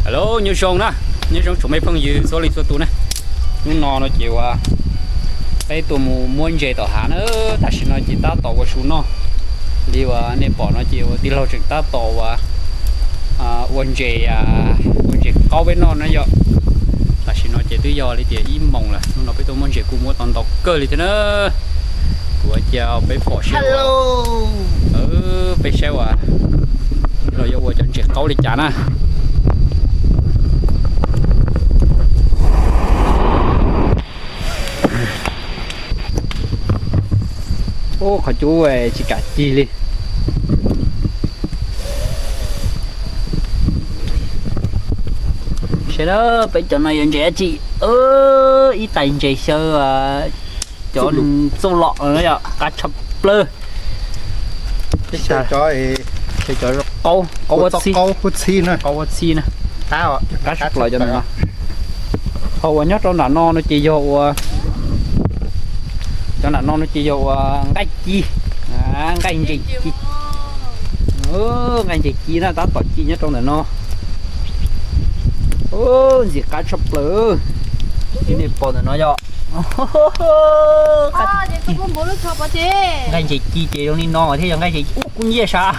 Hello, nyob zoo na, nyob zoo tsoom me phooj ywg txhua leej txhua tus na. Hnub no no ces uas peb tuaj mus muab ntses tom hav na, tam sim no ces tab tom ua su noj. Li uas nej pom no ces uas tij laug tseem tab tom uas ua ntses, ua ntses qaub peb noj na yom. Tam sim no ces twb yog li tias ib moos lawm, hnub no peb tuaj muab ntses kuj muab tau ntau kawg li thiab na. Kuv cia peb pom seb, peb saib uas los yuav ua cov ntses qaub li cas na. Ub, qhov cub tsis kam cig li. Saib na, peb cov no yog ntses dab tsi? Ib tais ntses xyaw cov txuj lom no yom, qab tshaj plaws. Cov qaub, qaub ua txhib, qaub ua txhib na. Qab tshaj plaws cov no. Ho uas nyob rau nram no no ces yog uas, cov nram no no ces yog uas nqaij ci, nqaij ntses ci. Nqaij ntses ci na, tab tom ci nyob rau ntawm no. Ntxim qab tshaj plaws li nej pom ntawm no yom. Nqaij ntses ci ces zoo li no thiab yog nqaij ntses ub kuj nyiaj sas.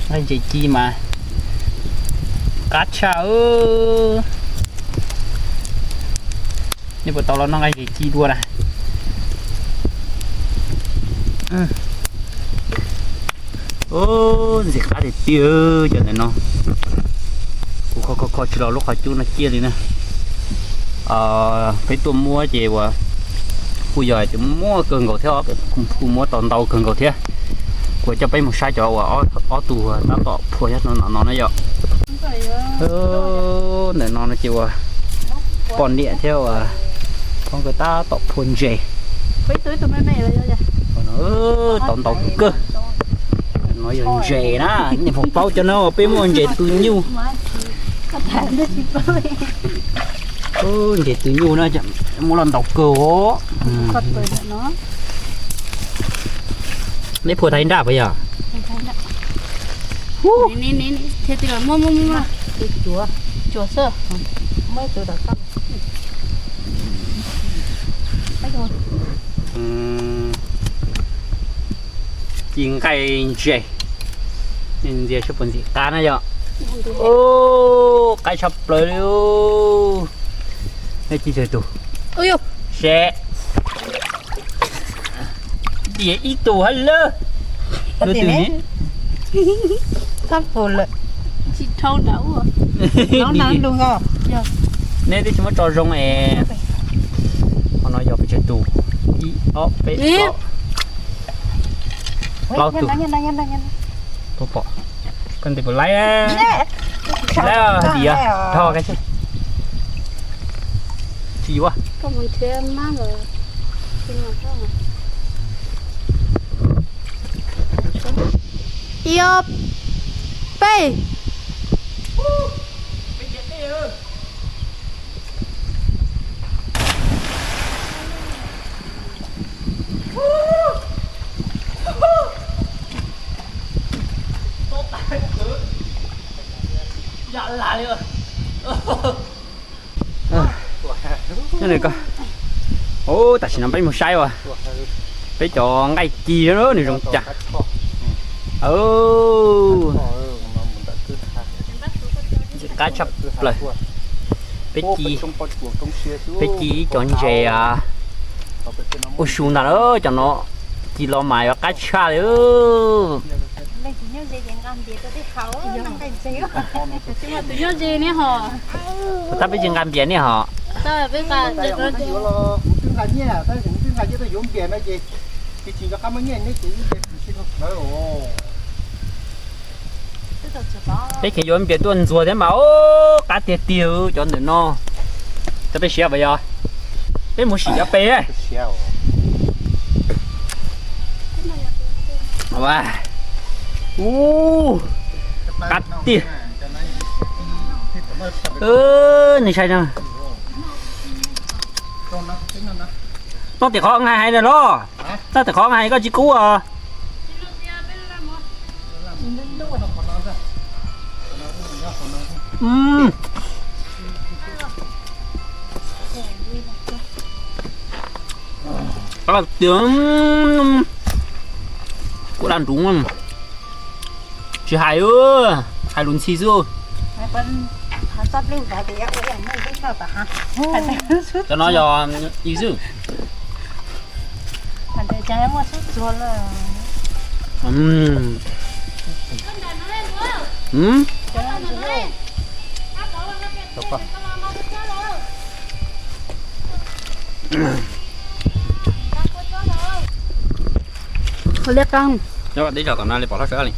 Nqaij ntses ci mas qab tshaj. Nej puas tau los noj nqaij ntses ci dua na? Ntxim qab tiag tiag cov ntawm no. Kuv kho kho kho tsis los lub qhov cub no ciaj li na. Peb tuaj muab ces uas kuj yog hais tias muaj kawg nkaus thiab, kuj muab tau ntau kawg nkaus thiab. Kuv coj peb mus saib cov uas ob tug tab tom phua nyob rau nram no na yom. Ntawm no no ces uas poj niam thiab uas pog nkawd tab tom phua ntses. Tau ntau kawg. No yog ntses na, nej puas paub cov no peb muaj ntses tu nyuj. Ntses tu nyuj na, muaj los ntau kawg os. Neb phua thaij nraj puas yog? Ci nqaij ntses, ntxias saib puas ntxim qab na yom. Qab tshaj plaws li. Nej ci tsawg tus? Seb, diam ib tug hab lawm. Tsis dhau nrad. Nej twb tsis muab tso zoo es. Qhov no yog pes tsawg tus? Ib, ob, peb, plaub tus. Koj ntes kuv laib, laib diam dhau. Tsis yuav. Ib, ob, peb. Tam sim no peb mus saib uas peb cov nqaij ci nws zoo cas. Ntxim qab tshaj plaws. Peb ci, peb ci ib cov ntses ua su ntag lawm, cov no ci los mas yuav qab tshaj li. Tab peb tsis nqa npias niaj hos. Peb kheev yuav npias tuaj ntxuag thiab mas, qab tiag tiag cov ntawm no. Cov peb siav puas yog? Peb mus sim cov pem. Ua, qab tiag. Nej saib no. Txoj tim qhov hais hais na los, txoj tim qhov hais koj tsis kub os. Tiag, kuv daj nruv, tsis hais, hais lus ntxhi xwb. Cov no yog ib xwb. Ua liab qab. Nyob teb zog tom no li pom hlob sawv li.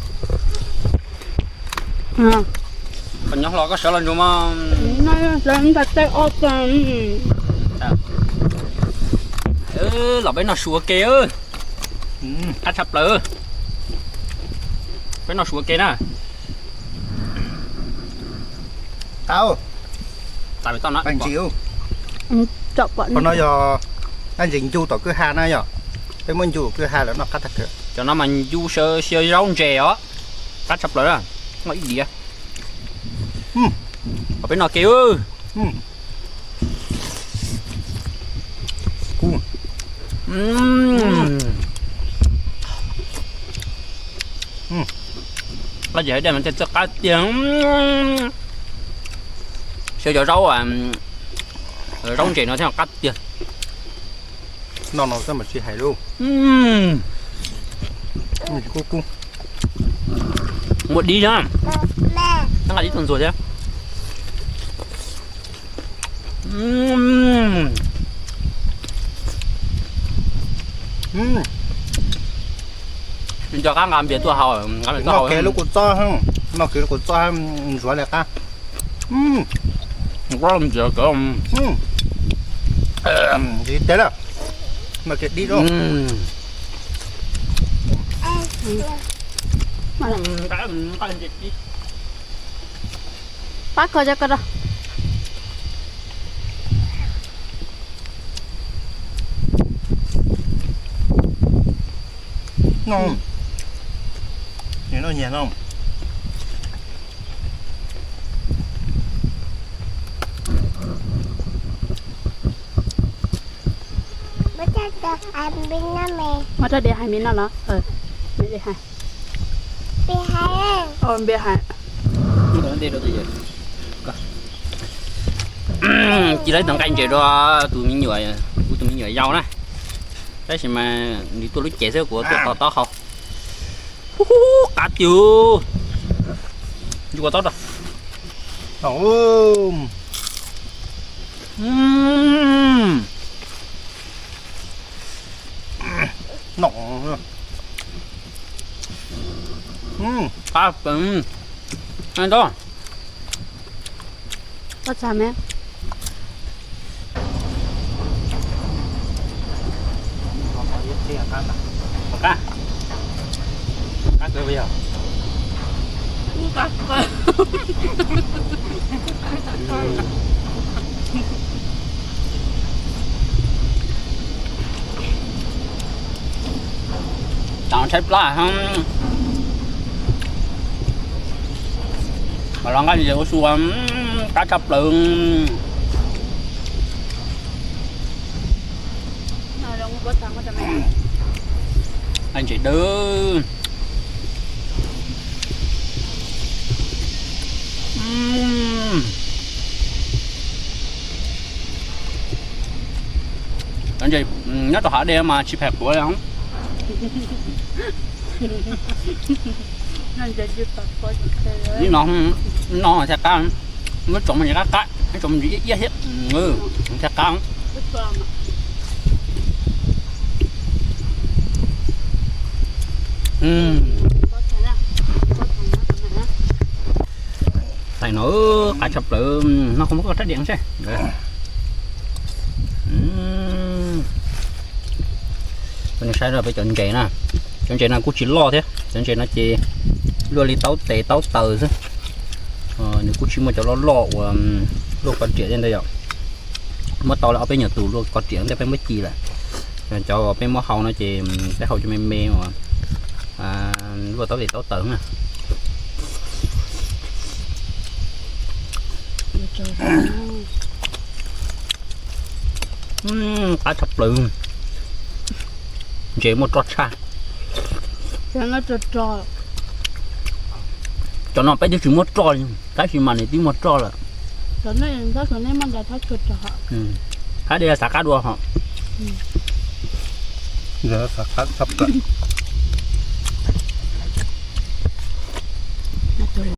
Koj nyob hlo koj sawv los ntsuag mog. Los peb noj su ua ke. Qab tshaj plaws. Peb noj su ua ke na. Qab ntsis. Qhov no yog qab ntsis ncu tom kwj ha na yom. Peb muab ncu kwj ha lawm noj qab tag kawg. Cov no mas ncu xyaw zaub ntses os. Qab tshaj plaws na. Noj ib diav. Peb noj ke. Qab ntsis hais dej mas thiaj txawj qab tiag. Xyaw cov zaub, zaub ntses no thiaj qab tiag. Noj no xwb mas tsis hais lauj. Kub kub. Muaj dib thiab. Nqa dib tuaj ntxuag thiab. Nco qab nqa npias tuaj haus, nqa npias tuaj haus. Noj kiag lub kua txob, noj kiag lub kua txob ntxuav li qab. Npias cov, ntxiv teb lawm. Noj kiag dib lawm. Pab kho cov ko rau. Noj, noj nyias no. Muab rab diav hais me no los? Me diav hais. Npias hais. Cia lawv tus nqaij ntses rau tus me nyuam, kuv tus me nyuam yau na. Tab sis mas nws tuaj lub cev xwb, kuv tuaj to taub hau. Hu hu, qab tiag. Ntsuag taub rau. Noj. Qab, qab tag me. Qab, qab kawg yog. Tau tshaib plab, mas los nqaij ntses ua su, qab tshaj plaws. Nqaij ntses dawb. Cov ntses nyob rau hav dej mas tsis phais quav li. Ib no, ib no thiaj qab, muab tso mus ntsis qab qab, muab tso mus ntsis iab iab thiab, thiaj qab. Tais no qab tshaj plaws, no kuv muab koj rab diav seb. Saib peb cov ntses na, cov ntses no kuj tsis loj thiab, cov ntses no ces luaj li taub tes taub taw xwb. Nws kuj tsis muaj cov loj loj uas luaj kov riam tej ntawd yom. Muab tau lawm ob peb nyuag tus luaj kov riam ntawd peb muab ci lawm. Cov uas peb muab hau no ces peb hau cov me me uas luaj taub vim taub taws na. Qab tshaj plaws, ntses muaj roj tshaj. Cov no peb twb tsis muaj roj li, tab sis mas nws twb muaj roj lawm. Hab de xav qab dua hos. Xav qab tshaj plaws.